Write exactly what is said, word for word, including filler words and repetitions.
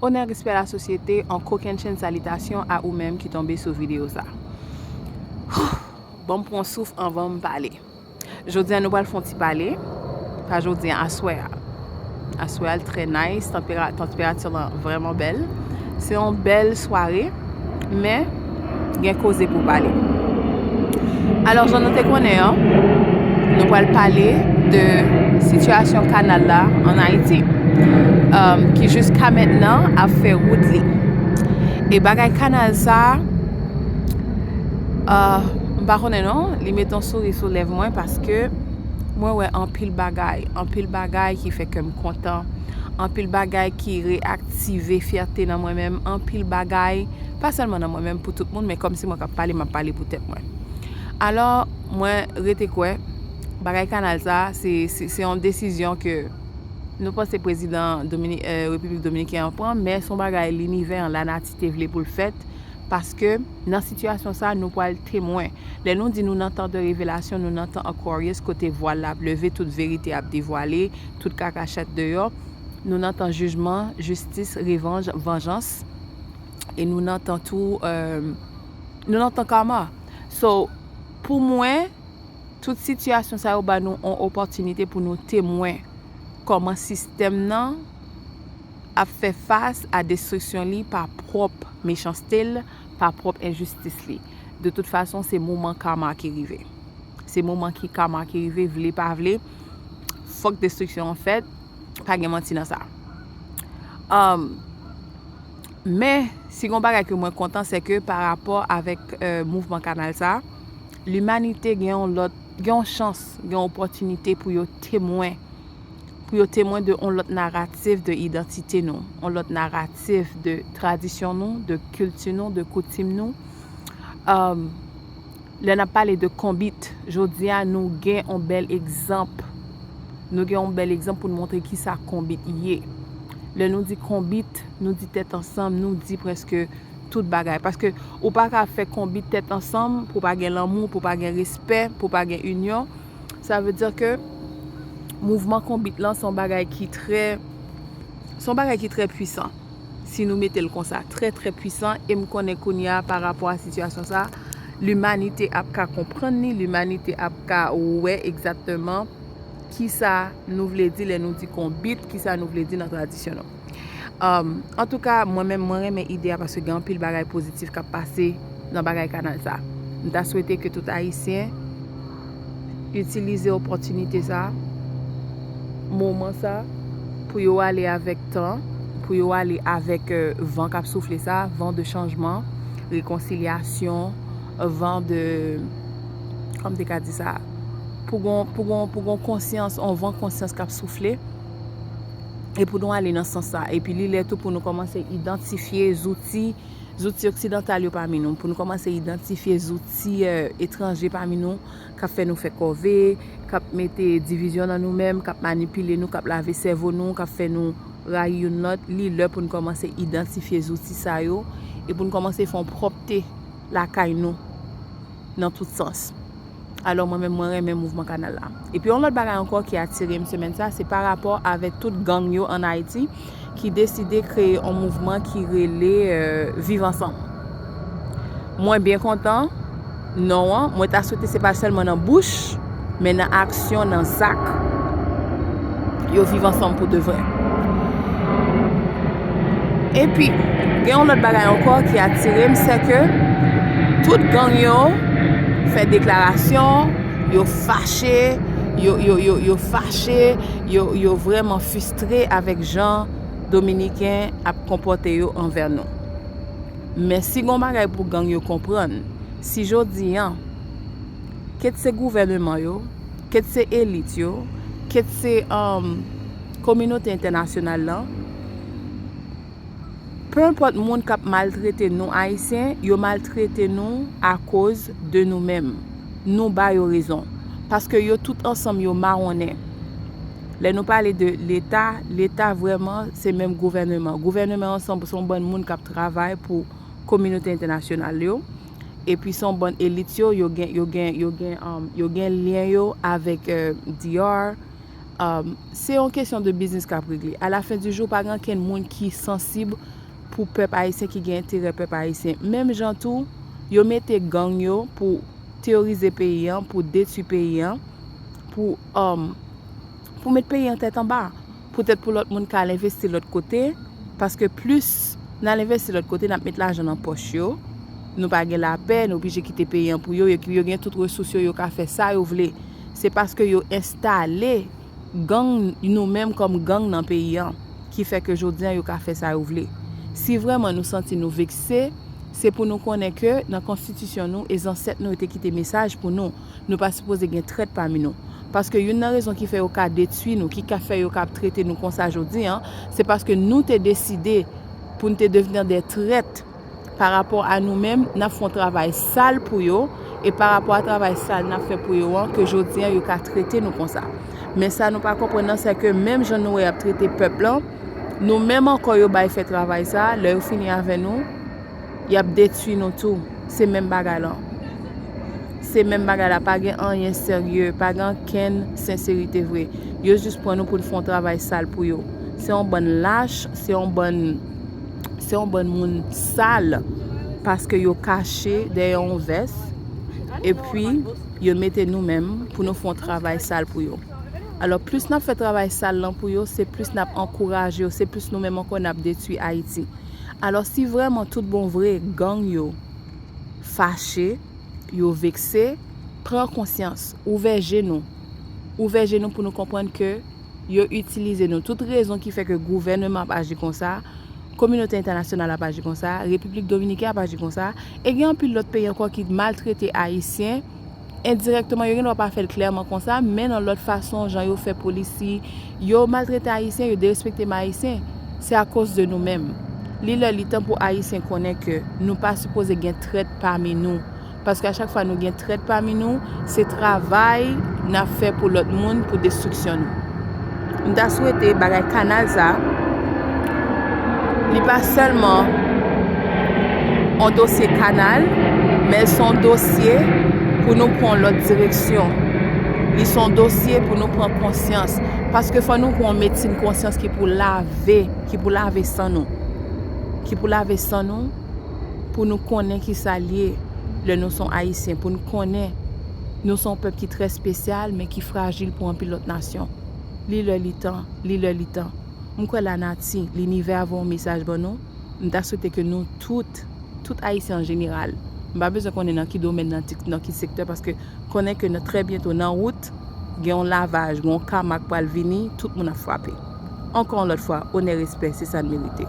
Onè, respè, lasosyete, yon kokennchenn salitasyon a ou menm ki tonbe sou videyo sa. Ban m pran souf anvan m pale. Jodi a nou pral fè yon ti pale. Pa jodi a, aswè a. Aswè a l trè nice, tanpera-, tanperati lan vrèman bèl. Se yon bèl sware, men gen koze pou pale. Alò, jan nou te konnen an, nou pral pale de sitiyasyon kanal la ann Ayiti, um, ki jiska mentnan ap fè wout li. E bagay kanal sa, uh, m pa konnen non, li mete yon souri sou lèv mwen paske mwen wè anpil bagay, anpil bagay ki fè kè m kontan, anpil bagay ki reyaktive fyète nan mwen menm, anpil bagay, pa sèlman nan mwen menm, pou tout moun, men kòmsi mwen k ap pale, m ap pale pou tèt mwen. Alò, mwen rete kwè, bagay kanal sa, se, se, se yon desizyon ke nou panse prezidan Domini-, eh, Repiblik Dominiken an pran, men se yon bagay linivè an, lanati te vle pou l fèt, paske nan sitiyasyon sa, nou pral temwen. Lè nou di nou nan tan de revelasyon, nou nan tan Aquarius, kote vwal la ap leve, tout verite ap devwale, tout kaka chat deyò. Nou nan tan jijman, jistis, revanj, vanjans. E nou nan tan tou, eh, nou nan tan kama. So, pou mwen, tout sitiyasyon sa yo ba nou yon opòtinite pou nou temwen kòman sistèm nan ap fè fas a destriksyon li pa pwòp mechanste l, pa pwòp enjistis li. De tout fason, se moman kama ki rive. Se moman ki kama ki rive, vle pa vle, fòk destriksyon an fèt, pa gen manti nan sa. Um, men, si gon bagay ke mwen kontan, se ke pa rapò avèk, eh, mouvman kanal sa, limanite gen yon lòt, gen yon chans, gen yon opòtinite pou yo temwen, pou yo temwen de yon lòt naratif de idantite nou, yon lòt naratif de tradisyon nou, de kilti nou, de koutim nou. Um, lè n ap pale de konbit, jodi a nou gen yon bèl egzanp. Nou gen yon bèl egzanp pou n montre kisa konbit ye. Lè nou di konbit, nou di tèt ansanm, nou di prèske tout bagay. Paske ou pa ka fè konbit tèt ansanm pou pa gen lanmou, pou pa gen respè, pou pa gen inyon. Sa vle di ke mouvman konbit lan se yon bagay ki trè, se yon bagay ki trè pwisan. Si nou mete l konsa, trè, trè pwisan, e m konnen kounye a, pa rapò a sitiyasyon sa, limanite ap ka konprann li, limanite ap ka wè egzakteman kisa nou vle di lè nou di konbit, kisa nou vle di nan tradisyon nou. Um, antouka, mwen menm, mwen renmen ide a paske gen anpil bagay pozitif k ap pase nan bagay kanal sa. M ta swete ke tout Ayisyen itilize opòtinite sa, moman sa, pou yo ale avèk tan, pou yo ale avèk, eh, van k ap soufle sa, van de chanjman, rekonsilyasyon, van de, kòman m te ka di sa, pou gon, pou gon, pou gon konsyans, on van konsyans k ap soufle, e pou nou ale nan sans sa. Epi li lè tou pou nou kòmanse idantifye zouti, zouti oksidantal yo pami nou, pou nou kòmanse idantifye zouti, eh, etranje pami nou, k ap fè nou fè kòve, k ap mete divizyon nan nou menm, k ap manipile nou, k ap lave sèvo nou, k ap fè nou rayi youn lòt. Li lè pou nou kòmanse idantifye zouti sa yo, e pou nou kòmanse fè yon pwòpte lakay nou nan tout sans. Alò, mwen menm, mwen renmen mouvman kanal la. Epi, yon lòt bagay ankò ki atire m semèn sa, se pa rapò avèk tout gang yo ann Ayiti ki deside kreye yon mouvman ki rele, eh, Viv Ansanm. Mwen byen kontan non an, mwen ta swete se pa sèlman nan bouch, men nan aksyon, nan zak, yo viv ansanm pou de vrè. Epi, gen yon lòt bagay ankò ki atire m, se ke tout gang yo fè deklarasyon, yo fache, yo, yo, yo, yo fache, yo, yo vrèman fristre avèk jan Dominiken ap konpòte yo anvè nou. Men si gon bagay pou gang yo konprann, si jodi a, ket se gouvèneman yo, ket se elit yo, ket se, um, kominote entènasyonal lan, pe enpòt moun k ap maltrete nou Ayisyen, yo maltrete nou akoz de nou menm. Nou ba yo rezon. Paske yo tout ansanm yo mawonnen. Lè nou pale de Leta, Leta vrèman se menm gouvèneman. Gouvèneman an se yon, se yon bann moun k ap travay pou kominote entènasyonal yo. Epi se yon bann elit yo, yo gen, yo gen, yo gen, um, yo gen lyen yo avèk, eh, D R. Um, se yon kesyon de biznis k ap regle. A la fen di jou, pa gen ankenn moun ki sansib pou pèp ayisyen, ki gen enterè pèp ayisyen. Menm jan tou, yo mete gang yo pou teyorize peyi an, pou detwi peyi an, pou, um, pou met peyi an tèt anba. Poutèt pou lòt moun ka al envesti lòt kote, paske plis n al envesti lòt kote, n ap met lajan nan pòch yo. Nou pa gen lapè, nou oblije kite peyi an pou yo, yo, yo gen tout resous yo, yo ka fè sa yo vle. Se paske yo enstale gang, nou menm kòm gang nan peyi an, ki fè ke jodi an yo ka fè sa yo vle. Si vrèman nou santi nou vekse, se pou nou konnen ke nan konstitisyon nou e zansèt nou yo te kite mesaj pou nou. Nou pa sipoze gen trèt pami nou. Paske youn nan rezon ki fè yo ka detwi nou, ki ka fè yo ka ap trete nou konsa jodi an, se paske nou te deside pou n te devni de trèt pa rapò a nou menm, n ap fè yon travay sal pou yo, e pa rapò a travay sal n ap fè pou yo an, ke jodi an yo ka trete nou konsa. Men sa nou pa konprann nan, se ke menm jan nou wè y ap trete pèp lan, nou menm ankò yo bay fè travay sa, lè yo fini avè nou, y ap detwi nou tou. Se menm bagay lan. Se menm bagay la, pa gen anyen serye, pa gen ankenn senserite vre. Yo jis pran nou pou n fè yon travay sal pou yo. Se yon bann lach, se yon bann, se yon bann moun sal, paske yo kache dèyè yon vès, epi yo mete nou menm pou nou fè yon travay sal pou yo. Alò, plis n ap fè travay sal lan pou yo, se plis n ap ankouraje yo, se plis nou menm ankò n ap detwi Ayiti. Alò, si vrèman tout bon vre gang yo fache, yo vekse, pran konsyans, ouvè je nou. Ouvè je nou pou nou konprann ke yo itilize nou. Tout rezon ki fè ke gouvènman ap aji konsa, kominote entènasyonal ap aji konsa, Repiblik Dominikèn ap aji konsa, e gen anpil lòt peyi ankò ki maltrete Ayisyen endirèkteman. Yo gendwa pa fè l klèman konsa, men nan lòt fason, jan yo fè polisi, yo maltrete Ayisyen, yo derespekte Ayisyen, se akoz de nou menm. Li lè li tan pou Ayisyen konnen ke nou pa sipoze gen trèt pami nou. Paske a chak fwa nou gen trèt pami nou, se travay n ap fè pou lòt moun, pou destriksyon nou. M ta swete bagay kanal sa, li pa sèlman yon dosye kanal, men se yon dosye pou nou pran yon lòt direksyon. Li se yon dosye pou nou pran konsyans. Paske fò nou pran yon medsin konsyans ki pou lave, ki pou lave san nou. Ki pou lave san nou, pou nou konnen ki sa l ye lè nou se yon Ayisyen, pou nou konnen nou se yon pèp ki trè espesyal, men ki frajil pou anpil lòt nasyon. Li lè li tan, li lè li tan. M kwè lanati, linivè a voye yon mesaj ban nou. M ta swete ke nou tout, tout Ayisyen an jeneral, m pa bezwen konnen nan ki domèn, nan ti, nan ki sektè, paske konnen ke nan trè byento nan wout, gen yon lavaj, gen yon kama k pral vini, tout moun ap frape. Ankò yon lòt fwa, onè, respè, se sa n merite.